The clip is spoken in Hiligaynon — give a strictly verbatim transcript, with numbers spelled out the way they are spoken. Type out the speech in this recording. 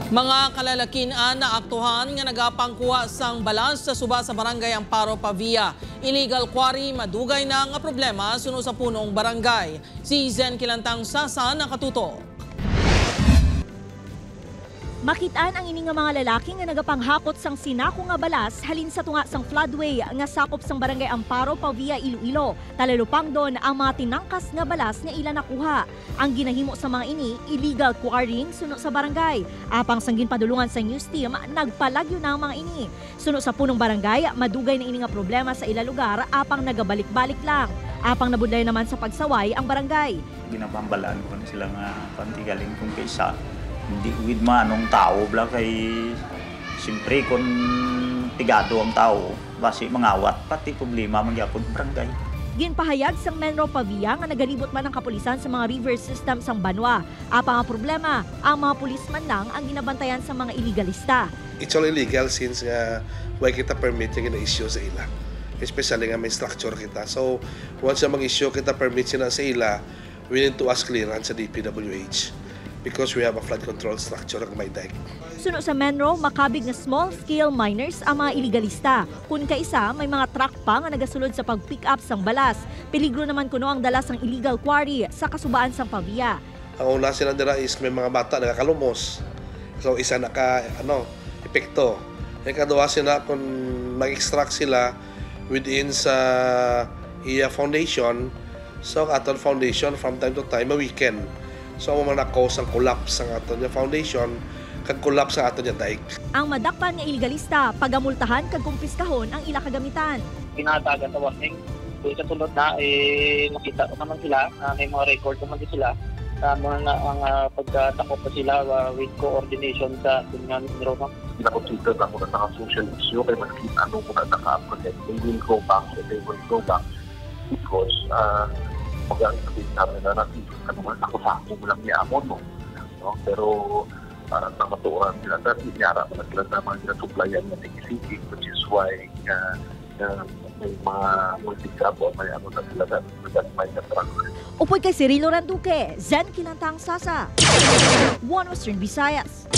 Mga kalalakin-an na aktuhan nga nagapangkuha sang balas sa suba sa Barangay Amparo Pavia. Illegal quarry, madugay na nga problema suno sa punong barangay. Si Zen Kilantang Sasa nakatutok. Makit-an ang ini nga mga lalaki nga nagapanghakot sang sinako nga balas halin sa tunga sang floodway nga sakop sang Barangay Amparo Pavia, Iloilo. Talalupangdon ang mga tinangkas nga balas nga ila nakuha. Ang ginahimo sa mga ini, illegal quarrying suno sa barangay. Apang sang ginpadulungan sa news team, nagpalagyo na ang mga ini. Suno sa punong barangay, madugay na ini nga problema sa ila lugar, apang nagabalik-balik lang. Apang nabudlay naman sa pagsaway ang barangay. Ginapambalaan ko na sila nga pantigaling kung kaysa hindi with manong tao bla kay siyempre kung pigado ang tao, basi mangawat, pati problema man gyapon barangay. Ginpahayag sang Menro Pavia nga nagalibot man ang kapulisan sa mga river system sang banwa. Apang ang problema, ang mga pulis man lang ang ginabantayan sa mga iligalista. It's all illegal since nga way kita permit nga gina-issue sa ila. Especially nga may structure kita. So, once nga mag-issue kita permit sina sa ila, we need to ask clearance sa D P W H because we have a flood control structure nga may dike. Suno sa Menro, makabig nga small-scale miners ang mga iligalista. Kun kaisa, may mga truck pa nga nagasulod sa pag-pick up sang balas. Peligro naman kuno ang dala sang illegal quarry sa kasubaan sang Pavia. Ang una sila dira is may mga bata nagakalumos. So, isa na ka, ano, epekto. Ikaduha sila, kung mag-extract sila within sa iya foundation, so ang aton foundation from time to time ma-weaken. So, amo man na cause ang collapse ang aton nga foundation, kag collapse ang aton nga dike. Ang madakpan nga iligalista, pagamultahan kag kumpiskahon ang ila kagamitan. Ginahatagan sa warning. So, sa sunod na, eh, makita ko naman sila, ah, may mga record naman din sila. Ah, muna na ang, ah, pagkatakop pa sila, ah, with coordination sa aton nga Mindanao. Pinakonsider na ko na sa social issue, kay maski ano ko na naka-apprehend, they will go back, they will go back. Because, ah, mag-ang sabihin namin na natin, ano nga, ako sa ako lang ni Amon, no? No? Pero, ah, sa matuoran nila, dati niyara mo na sila sa mga ginasuplayan nga tigisigi, which is why, ah, ah, may mga multi-cab o may ano na sila sa, sa may na truck. Upod kay Cirilo Randuque, Zen Kilantang Sasa, One Western Visayas.